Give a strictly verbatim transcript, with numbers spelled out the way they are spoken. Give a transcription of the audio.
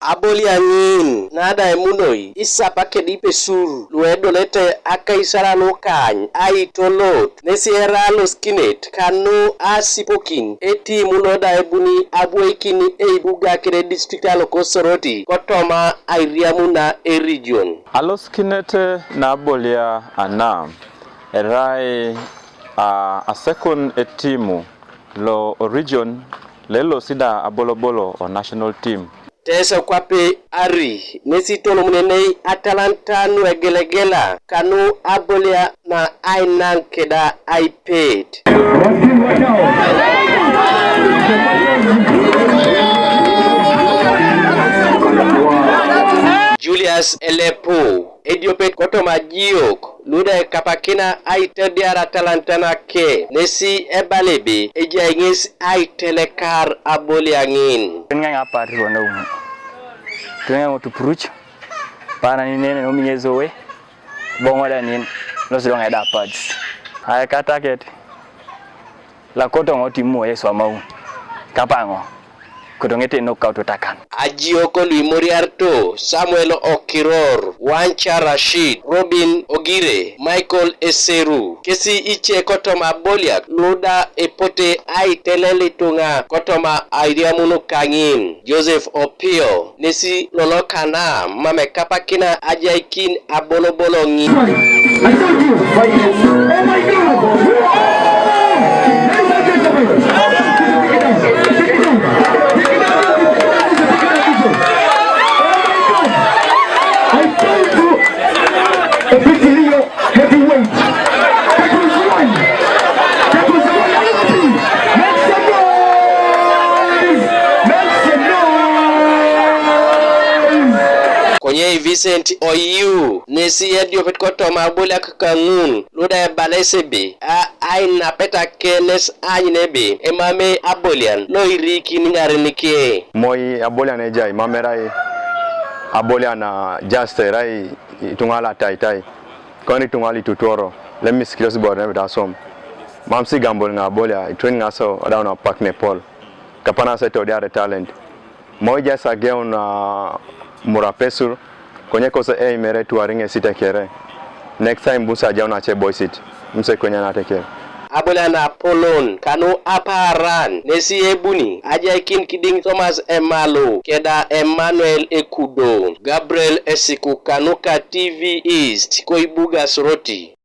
Aboliaŋin nada emunoi isapa kedipesur luedolete akaisaralukany aitolot nesi era loskinet kanu asipokin etimu loda ebuni abwoikin eibuga kede district alokosoroti kotoma airiamuna erigion. Aloskinet nabolia ana erai uh, asekun etimu lo region lelo sida abolobolo o national team. Teso kwape ari nesi tolomunenei atalanta nuegelegela kanu abolia na ainan keda aipet. Julius Elepu ediopet kotoma jiok luda ekapakina aitediar atalanta nake nesi ebalebe ejai ŋes aitelekar aboliaŋin. Ŋaŋ apar rono umu. Tuŋa ŋo tupuruc. Pana ni nene no minyezo we. Bongo da nin. Los donga da pads. Ay kataket. Lakoto ŋo timu Yesu amaun. Kapaŋo. Kotoŋete nokautotakan. Ajioko luimoriarto Samuel Okiror, Wancha Rashid, Robin Ogire, Michael Eseru, kesi ice kotoma aboliak luda epote aitelel ituŋa kotoma airiamun kaŋin, Joseph Opio, nesi lolokana mam ekapakina ajaikin abolobolo ŋin. Konye Vincent Oyu nesi ediopet kotoma aboliak kaŋun luda ebalesi ebe a ainapeta kenes aanyun ebe emame abolian loirikin ŋaren ke. Moi abolian ejai mam erai abolian a just erai ituŋa lataitai koni ituŋa litutuoro lemisikitos bore nebit asom. Mam si gambol ŋa abolia ituen ŋaso adaun apak nepol kapanas etodiare talent. Moja sageun a murapesur konye kose ei mere tuariŋ esit ekere. Next time busa ajaun ace boisit muse kwenye nateker. Abula na polon kanu aparan nesi ebuni ajaikin kidiŋ Thomas Emalu keda Emmanuel Ekudo, Gabriel Esiku kanuka T V East koibuga Soroti.